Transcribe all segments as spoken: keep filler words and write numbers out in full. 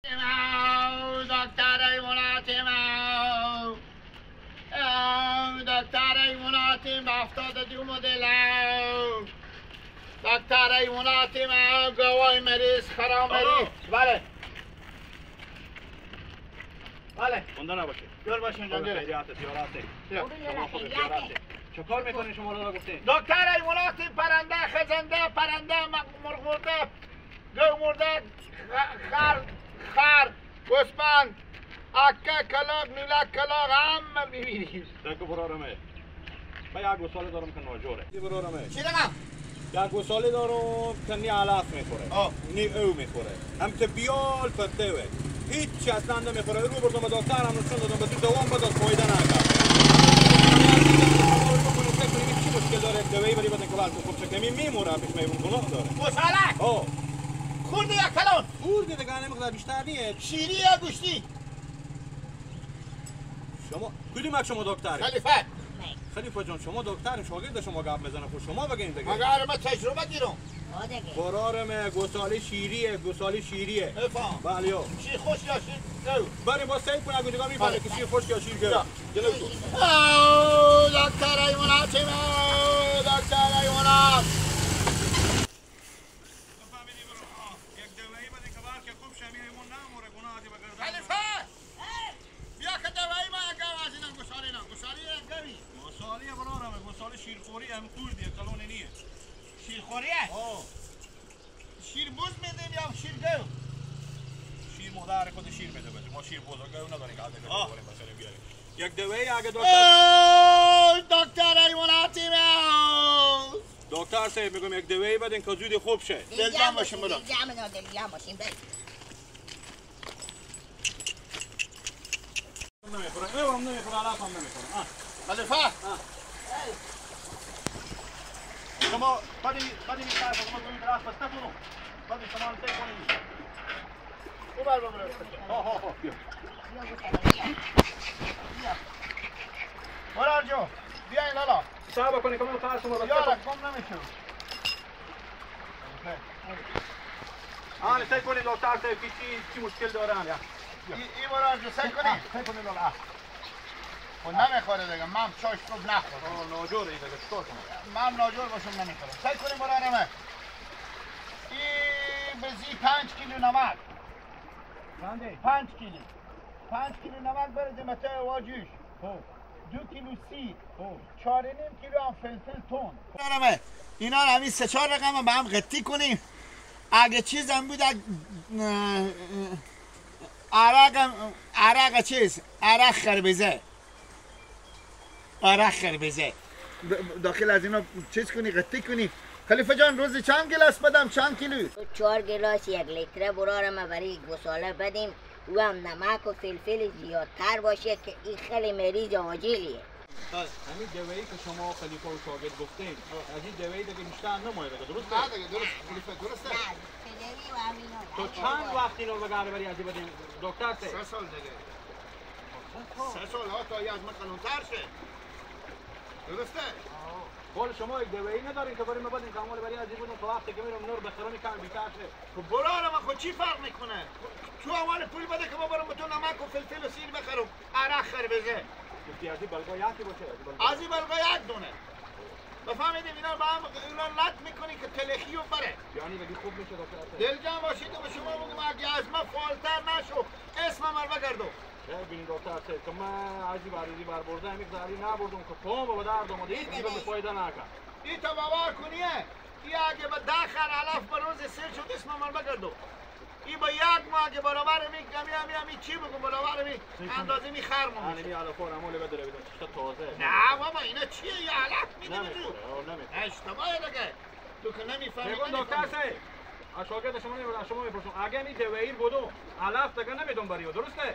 او دکتر حیوانات ما. او دکتر حیوانات ما، هفتاد و دو مدل. او دکتر حیوانات ما، گاوای مریض، خرا مریض. بله. بله. مونده نباشه. جور باشین، جان، جور. خیریت، زیارت. یا. شما خوب، زیارت. چه کار می‌کنین شما را گفتین؟ دکتر حیوانات، پرنده، خزنده، پرنده، م-، مرغ مرده، گاو مرده، خ-، خر، خر، گوسپند، اکه، کلاغ، نولک، کلاغ، همه می‌بینیم. دکو برارمه. من یک گوساله دارم که ناجوره. چی دارم؟ یک گوساله دارم که نی علف می‌خوره. آه. نی او می‌خوره. هم که بیال پرته وه. هیچ چی اصلاً نمی‌خوره. رو بردم به دکتر، هم نشون دادم، به تو دوام بده، فایده نکرد. چی مشکل داره؟ دوایی بری بدن که بلکه خوب چه کمی می‌موره، پیش می‌بون گناه داره. گوساله؟ آه. خورده یا کلان؟ خورده دیگه، همین مقدار بیشتر نیه. شیری یا گوشتی؟ شما کدوم یک شما دکتر؟ خلیفه. خلیفه جان، شما دکتر، شاگرد شما گپ می‌زنه، خود شما بگین دیگه. مگه آره من تجربه گیرم. آه دیگه. قرار من گوساله شیریه، گوساله شیریه. بفهم. بله، یا. شیر خوش یا شیر گو؟ بله، با سعی کنه، اگه دیگه می‌فهمه که شیر خوش یا شیر گو. یا. جلو تو. آه، دکتر حیوانات ما، دکتر حیوانات. بفهمیدی برو. آه. یک دوایی بده که بلکه خوب شه، می حیوان نموره، گناه دی به گردن. خلیفه! بیا که دوایی ما یک گاو از اینا گوساله اینا. گوساله یک گاوی. گوساله برارم، گوساله شیرخوری هم خوردی، کلون نیه. شیرخوریه؟ آه. شیر بز می‌دیم یا شیر گاو؟ شیر مادر خود شیر می‌ده بده. ما شیر بز و گاو نداریم که حتی آه. بخوریم، مثلاً بیاریم. یک دوایی اگه دکتر آه، دکتر حیواناتی ما. دکتر صاحب، می‌گم یک دوایی بدین که زود خوب شه. دلجم باشین، برو. دلجم، دلجم باشین، برو. نمی‌خوره، او هم نمی‌خوره، علف هم نمی‌خوره. آه. خلیفه. آه. شما بدین، بدین این کار، شما دوی درست بسته کنو. بدین شما هم سعی کنید. او بر ببره. ها، ها، ها، بیا. برار جو، بیا این لالا. صبر کنید، کمو کار شما بسته کن. یارا، گم نمی‌شم. آه، سعی کنید دکتر صاحب که چی، چی مشکل داره هم، یا. ای، ای برار جو، سعی کنید. آه، سعی کنید لالا. خب نمی‌خوره دیگه، من چای صبح نخوردم. آه، ناجوره دیگه، چطور کنم؟ من ناجور باشم نمی‌خورم. سعی کنیم برارمه. ای بزی پنج کیلو نمک. چنده؟ پنج کیلو. پنج کیلو نمک بریزیم اتای واجوش. خب. دو کیلو سیر. خب. چهار و نیم کیلو هم فلفل تون. برارمه. اینا رو همین سه چهار رقم به هم قطی کنیم. اگه چیز هم بود، اگه، اه، اه، عرق هم، عرق چیز، عرق خربزه. آره، خربزه. د-، داخل از اینا چیز کنی، قطی کنی. خلیفه جان، روزی چند گلاس بدم، چند کیلو؟ چهار گلاس یک لیتره برار ما برای گوساله بدیم. او هم نمک و فلفل زیادتر باشه که این خیلی مریض عاجلیه. همین دوایی که شما خلیفه و شاگرد گفتین، از این دوایی دیگه بیشتر نمایه دیگه، درسته؟ نه دیگه، درست، خلیفه، درسته؟ نه، پدری و همینا. تو چند وقت اینا رو به گهره‌بری از این بدین، دکتر صاحب؟ سه سال دیگه. سه سال ها تا یه از من قانون‌تر شه. درسته؟ حال شما یک دوایی ندارین که برای ما بدین که اعمال برای عزیز بودم تا وقتی که می‌رم نور بخرم کم بیشتر شه. خب برار ما خود چی فرق می‌کنه؟ تو اول پول بده که ما برم به تو نمک و فلفل و سیر بخرم. عرق خربزه. گفتی از این بلگا یکی باشه، از این بلگا. از این بلگا یک دونه. بفهمیدیم اینا با هم، اینا لط می‌کنی که تلخی و بره. یعنی بگی خوب می‌شه دکتر صاحب؟ دلجان باشید که به شما بگم اگه از ما فعال‌تر نشو، اسم من بگردو. خیر بینید دکتر صاحب، که من از این بر، از این بر برده، همیشه از این نبردم که پام به درد آمده، هیچ چیز به فایده نکرد. این تو باور کنیه، این اگه به ده خر علف به روز سیر شد، اسم من بگردو. این با یک ماه اگه برابر می، همی، همی، همی چی بگم، برابر می اندازه می خر ما می‌شه. همی علفا رو عمل بداره بدون چشتا تازه. نه بابا، اینا چیه؟ یه علف می‌ده به تو. نمی‌خوره، آه، نمی‌خوره. اشتباهه دیگه. تو که نمی‌فهمی، نمی‌فهمی. دکتر صاحب، از شاگرد شما نمی‌برم، از شما می‌پرسم. اگه می دوایی بودو، علف دیگه نمی‌دم برای او، درسته؟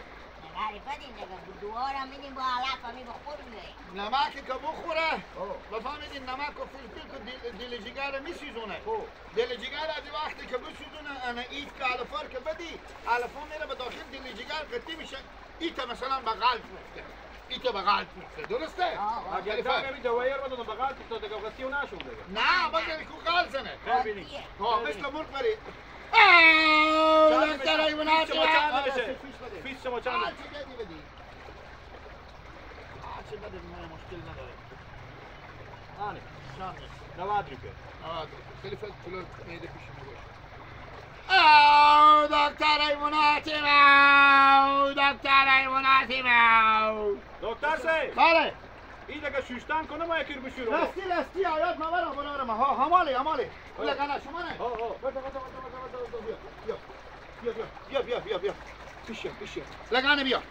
بله، بدین دیگه، دوباره می‌دیم با علف همی به خور بیایه. نمک که بخوره، آه. بفهمیدین نمک و فلفل که دل، دل جگر می‌سوزونه. خب. دل جگر از وقتی که بسوزونه، انه ایت که علفا رو که بدی، علفا میره به داخل دل جگر قطی می‌شه. ایتا مثلاً به غلط می‌فته. ایتا به غلط می‌فته. درسته؟ آه، آه. اگه خلیفه. دم همی دوایی رو بدم به غلط افتاد، دیگه قطی و نشون دیگه. نه، بگه کو غلط زنه. خیر بینی. ها، مثل مرغ بری. آه، دکتر حیوانات. شما چند فیش بده. فیش شما چند؟ هر چی بدی بدی. هر چی بدی، من مشکل نداره. آنی، شان نیست. نود روپیه. نود روپیه. خیلی فیش کیلو معده پیش می‌گوشه. آو، دکتر حیواناتی ماو، دکتر حیواناتی ماو. دکتر صاحب. بله. ای دگه شوشتن کنه ما یکی رو بشورم. راستی، راستی، آیات ما برم، برم، برم. ها، همالی، همالی. ها. لگانه شما نه؟ ها، ها. بیا، بیا، بیا، بیا، بیا، بیا، بیا. بیا، بیا، بیا، بیا، بیا. پیشیم، پیشیم. لگانه بیا.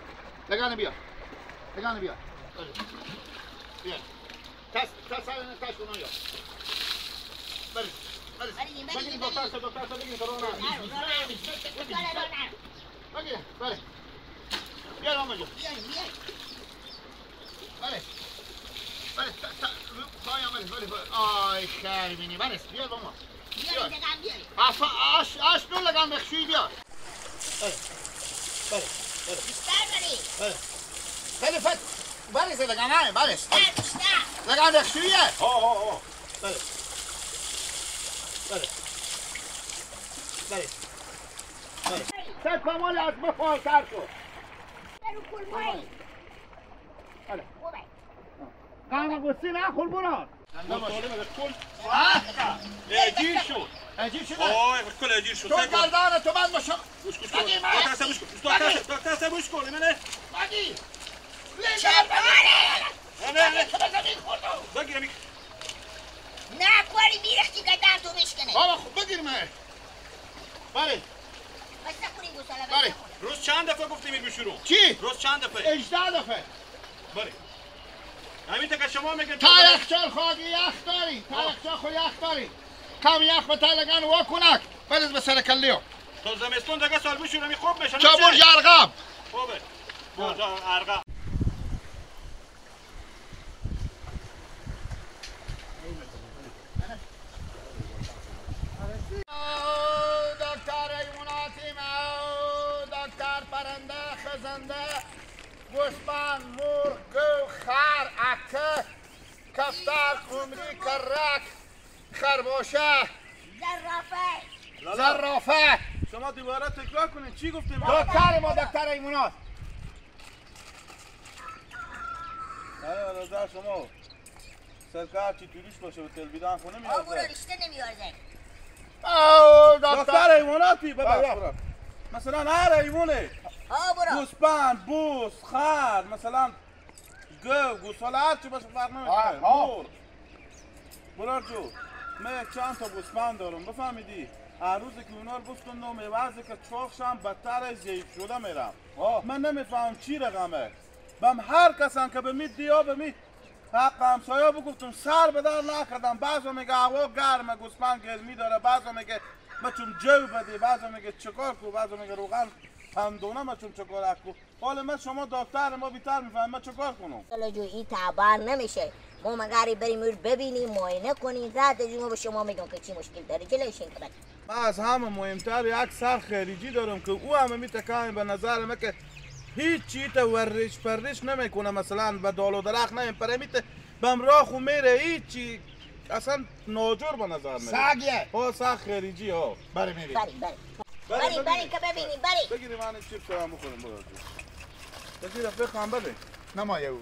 لگانه بیا. لگانه بیا. بله. بیا. تاس، تاس، تاس، تاس اونو یا. بله، بله. بگیریم، دکتر صاحب، دکتر صاحب، بگیریم، کرونا. بگیریم، بله. بیار، آمه جان. بیار، بیار. بله. بله، تا، تا، پای عمل، بله، بله. آی، خیر بینی. بله، بیار بابا. بیار، بیار. لگن بیار. آفا، آش، آش نو لگن بخشوی بیار. بله. بله، بله. بیشتر بری. بله. بله، فت. بله، سه لگن، آی، بله. بیشتر، بیشتر. لگن بخشویه. ها، ها، ها. بله. بله. بله. بله. صد پامال از ما فعال‌تر شد. برو کل مای. بله. خوبه. قهوه گوستی نه، قربونات. ها؟ اجیر شد. اجیر شده؟ آی، کل اجیر شد. تو گردان تو بند باشم. گوش، گوش، گوش. بگی من. دکتر صاحب، گوش کن. دکتر صاحب، دکتر صاحب، گوش کن. منه. بگی. نه، نه، نه. چه باره؟ نه، نه، نه. تو زمین خوردو. بگیرم. نه، کوری بیرختی گردان تو میشکنه. بابا، خب بگیر من. بله. بس نکنین گوساله، بس بله. نکنین. روز چند دفعه گفتیم این بشورو؟ چی؟ روز چند دفعه؟ هجده دفعه. بله. همین تا که شما میگن تا تا یخچال خاگی یخ داری، تا آه. یخچال خو یخ داری. کم یخ به تا لگن وا کنک، بریز به سر کلیو. تا زمستون دگه سال بشور، همی خوب می‌شه، چه نمیشه؟ برج ارقام؟ خوبه. برج ارقام. دکتر حیواناتی ما، دکتر پرنده، خزنده، گوسپند، مرغ، گو، خر، اکه، کفتر، قمری، کرک، خرباشه، زرافه. لالا، زرافه. شما دوباره تکرار کنید، چی گفتیم؟ دکتر ما، دکتر حیوانات. آره، برادر شما. سرکار چی توریش باشه، به تلویزیون خونه آه، میارزه. برو رشته نمیارزه. آه، دکتر. دکتر حیواناتی، ببخش، بله. برو. مثلاً هر حیوانه. آه، برو. گوسپند، بز، خر، مثلاً گو، گوساله، هر چی باشه فرق نمی‌کنه. آه، آه. برو. برار جو، من یک چند تا گوسپند دارم، بفهمیدی؟ هر روزی که اونا رو بستون نو میوه، از که چاقشم بدتر از ضعیف شده می‌رم. آه. من نمی‌فهمم چی رقمه. بم هر کسان که به می دیا، به می حق همسایا بگفتم، سر به در نکردم. بعضا میگه هوا گرمه، گوسپند گرمی داره، بعضا میگه مچم جو بده، بعضا میگه چکار کو، بعضا میگه روغن تندونه مچم چکار کو. حالا من شما دکتر، ما بیتر می‌فهمیم، من چکار کنم؟ لالا جو، ای تعبان نمیشه. ما مگری بریم او رو ببینیم، معاینه کنیم، بعد از اون به شما می‌گم که چی مشکل داره، جلوش این که بده. من از همه مهمتر یک سر خریجی دارم که او هم می‌تکه به نظر من که هیچ چی تا ورش پرش نمی‌کنه، مثلاً به دال و درخت نمی‌پره، می‌ته بم راه خو میره، هیچ چی اصلاً ناجور به نظر میاد. سگیه. ها، سگ خریجی ها. بله، می‌ریم. بله، بله. بله، بله، بله، بگیریم. که ببینیم، بله. بگیریم، من چیپس هم بخوریم، برو. بگیر، فکر کنم، بله. نمایه او.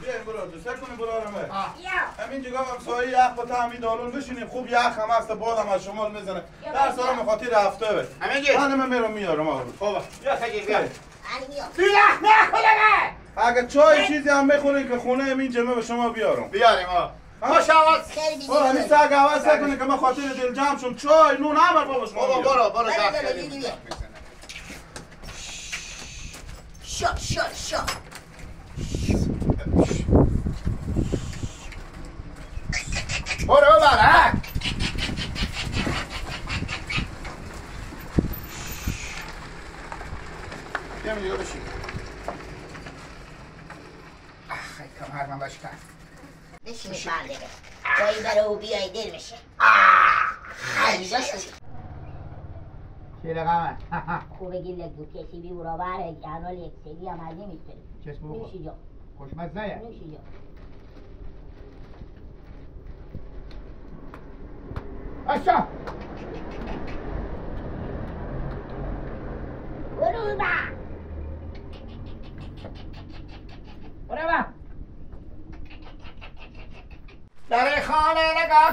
بیاین، برو، سر کنیم، برو، آرامه. آه. یا. همین جگاه هم سایه یخ به طعمی دالون بشینیم. خوب یخ هم هست، باد هم از شمال می‌زنه. یا، در سال یا. به خاطر هفته به. همین جا. من، من می‌رم میارم، آقا. خب. یا، سگی، بیا. بله. آنی میام. بیرحم نکنه من. اگه چای چیزی هم بخورین که خونه همین جمعه به شما بیارم. بیاریم ها. ها؟ خوش آواز. خیلی او، همین بی‌نیاز. سگ عوض نکنه که من خاطر دل جمع شم. چای، نون، همه با شما بابا، بیارم. برو، برو، بله، دست بله، خیلی بی‌نیاز. شا، شا، شا. برو بابا، ها؟ بیا اینجا بشین. آخ، ای کمر من بشکن. بشین، بشین. بشین. پای برو و بیای دیر می‌شه. آه، خیلی خیلی بشین. چی رقمه؟ خوبه گیل یک دو کسی بی برابر، یک انال یک سری هم از این می‌تونی. چشم بخور. نوش جان. خوشمزه‌یه. نوش جان. اشا.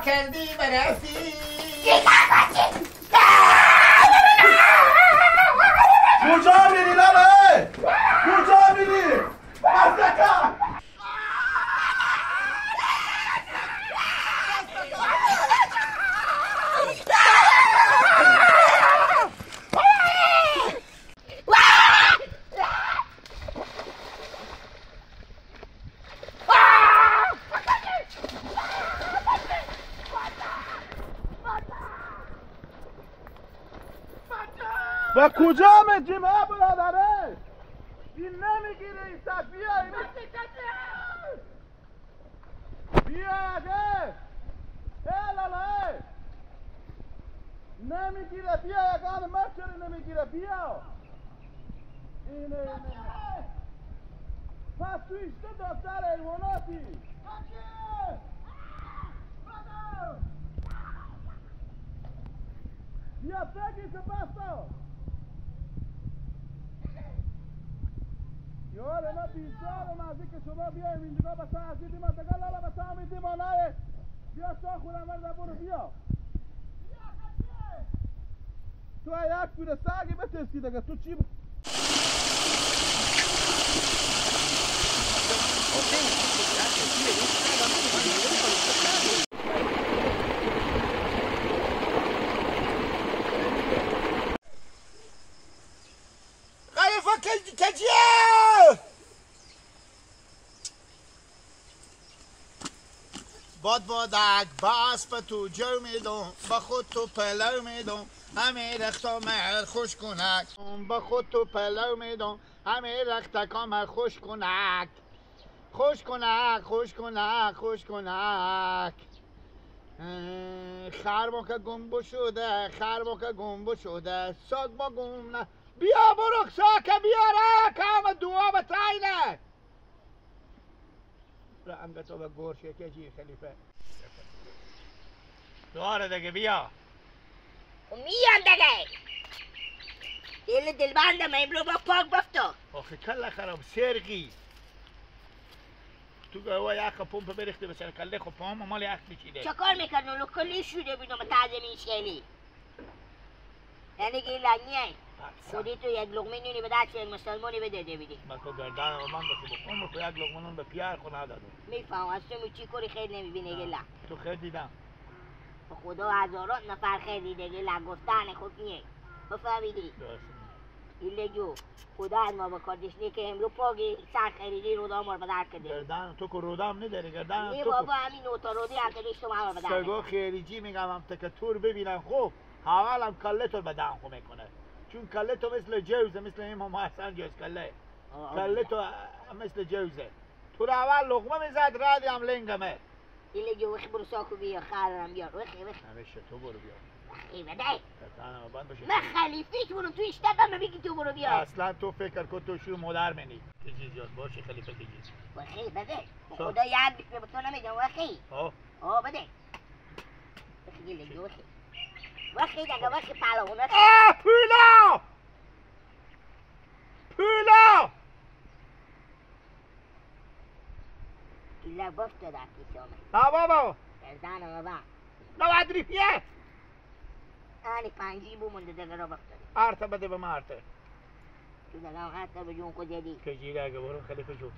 کردی برسی. کجا میری لاله؟ کجا میری؟ بس کن! به کجا می‌جیم، اه برادره؟ این نمی‌گیره، این سگ. بیا، این بیا اگه. اه لالا، اه. نمی‌گیره، بیا اگه، من چرا نمی‌گیره، بیا. اینه، اینه. پس تو ایشته دفتر حیواناتی. بیا، بگیر که بسا. یار، ما بیزارم از اینکه شما بیایم اینجا، بسا از این دیما دگه لالا، بسا همین دیما نایه. بیا، تا خودم ورده برو، بیا. تو یک پول سگی بترسی دگه، تو چی ب- خلیفه کج-، کجیه؟ باد بادک، به اسپ تو جو می‌دم، به خود تو پلو می‌دم، همه رختا مهر خوش کنک. به خود تو پلو می‌دم، همه رختکا مهر خوش کنک. خوش کنک، خوش کنک، خوش کنک. اه، خر ما که گم بشده، خر ما که گم بشده، ساگ ما گم نه. بیا برو ساکه بیاره، کام دعا بتاینه. را انگه تو به گور شکه جی خلیفه. دواره دگه بیا. خو میان دگه. دل دلبندم امرو با پاک بفتو. آخه کله خراب سرگی. تو گوه یخ پمپ بریخته بسر کله خو پام مال یخ بچیده. چه کار می‌کنه؟ لو کلی شوره بیدم تازه می‌شکنی. یعنی که ایلا نیه. خودی تو یک لقمه نونی به دست یک مسلمانی بده ده بیدی. من تو گردن و من به تو بخون، تو یک لقمه نون به پیار خو ندادم. می‌فهم، از تو چی کاری خیر نمی‌بینه گلا. تو خیر دیدم. به خدا هزاران نفر خیر دیده گلا، گفتن خود نیه. بفهمیدی؟ درست. ایله جو. خدا از ما بکار دشنه که امرو پاگی سر خریدی رودا مار بدر کده. گردن تو که رودم نداری، گردن نی تو که بابا، همین نوتا رودی هم که دشت ما بدر کده. سگا خیلی جی می‌گم هم تکه تور ببینن خوب. اول هم کله تو به دهن خو می‌کنه. چون کله تو مثل جوزه، مثل امام حسن جوز کله. آه، آه. کله تو مثل جوزه. تو رو اول لقمه می‌زد، رد هم لنگمه. ایله جو وخی برو ساکو بیا، خرم بیار. وخی، وخی. همیشه تو برو بیا. وخی بده. کتانه بند باشه. من خلیفه تو برو، تو اشتاق هم میگی تو برو بیا. اصلاً تو فکر کن تو شو مادر منی. کجی جان، باشه خلیفه کجی. وخی بده. سا- خدا یاد بکنه به تو نمی‌دم وخی. آه. آه، بده. وخی ایله جو وخی. وخی دگه وخی پالون وخی. آه، پولا! پولا! ایله بفت در کیسه آمد. بابا، بابا. گردن آمد. نو ادری پیه. آنی پنجی بو مونده دگه رو بفت. آرته بده به ما آرته. تو دگه آرته به جون خود یدی. که جیره اگه برو خلیفه جو.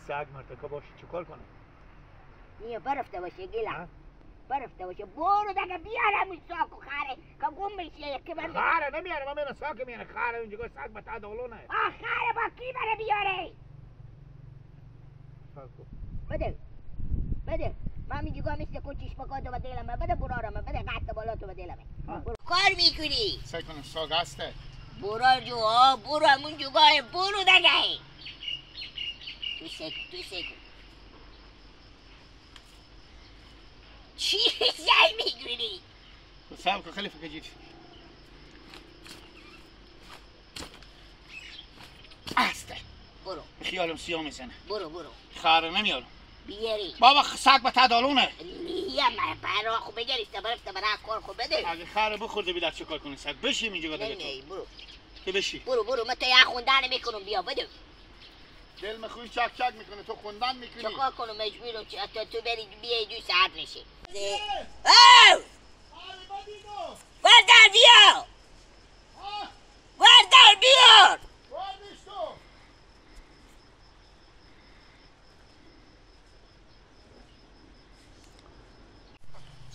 سگ مرته که باشه چیکار کنه؟ نیه برفته باشه گیلا. ها؟ برفته باشه. برو دگه بیارم اون ساکو خره. که گم بشه یکی بنده. خره نمیاره، من میرم ساک میاره. خره اونجا گوه ساک بتا دولونه. آه، خره با کی بره بیاره؟ ساکو. بده. بده. من میگم مثل کن چشمکاتو به دلمه. بده برارمه. بده قد بالاتو به دلمه. ها. برو. کار می‌کنی؟ سعی کنم ساک هسته. برار جو، آه، برو همون جوگاه، برو دگه. تو سکو، تو سکو. چی زنگ می‌گیری؟ صبر کن خلیفه کجیر. استه. برو. خیالم سیاه می‌زنه. برو، برو. خره نمیارم. بیاری. بابا، خ-، سگ به تدالونه. نیه، من برا خو بگریسته، برفته برا کار خو بده. اگه خره بخورده بیدار چه کار کنه سگ؟ بشیم اینجا گده نه، تو. نه، برو. تو بشی. برو، برو، من تو یه خوندن می‌کنم، بیا، بده. دل من خون چک چک می‌کنه، تو خوندن می‌کنی. چکار کنم، مجبورم. چی، تو، تو بری بیای دو ساعت می‌شه. او! وردار بیا! وردار بیار!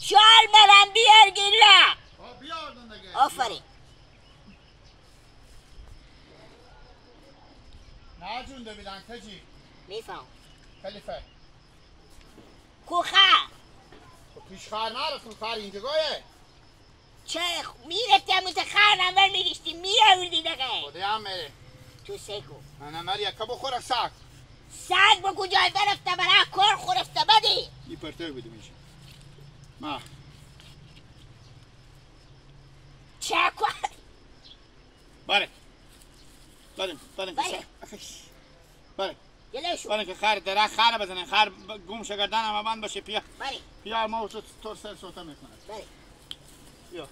شال مرم بیار گیلا. آفرین. نه جون دو بیلان کجی؟ می‌فهم. خلیفه. کو خر؟ خب پیش خر نرفتم، خر اینجا گایه. چه خ-، می‌رفتی همون خر نمبر می‌گشتی، می‌آوردی دقه. خدا هم می‌ره. تو سگو. من هم یکه بخوره سگ. سگ به کجای برفته برا کار خورفته بدی. این پرتو بودی می‌شه. ما. چه کار؟ بله. بله، بله، بله. بله. گله شو. بله که خر، درا خر بزنه، خر ب-، گم شه گردن همه بند باشه، پیا. بله. پیا ما و تو، تو سر سوته می‌کنه. بله. بیا.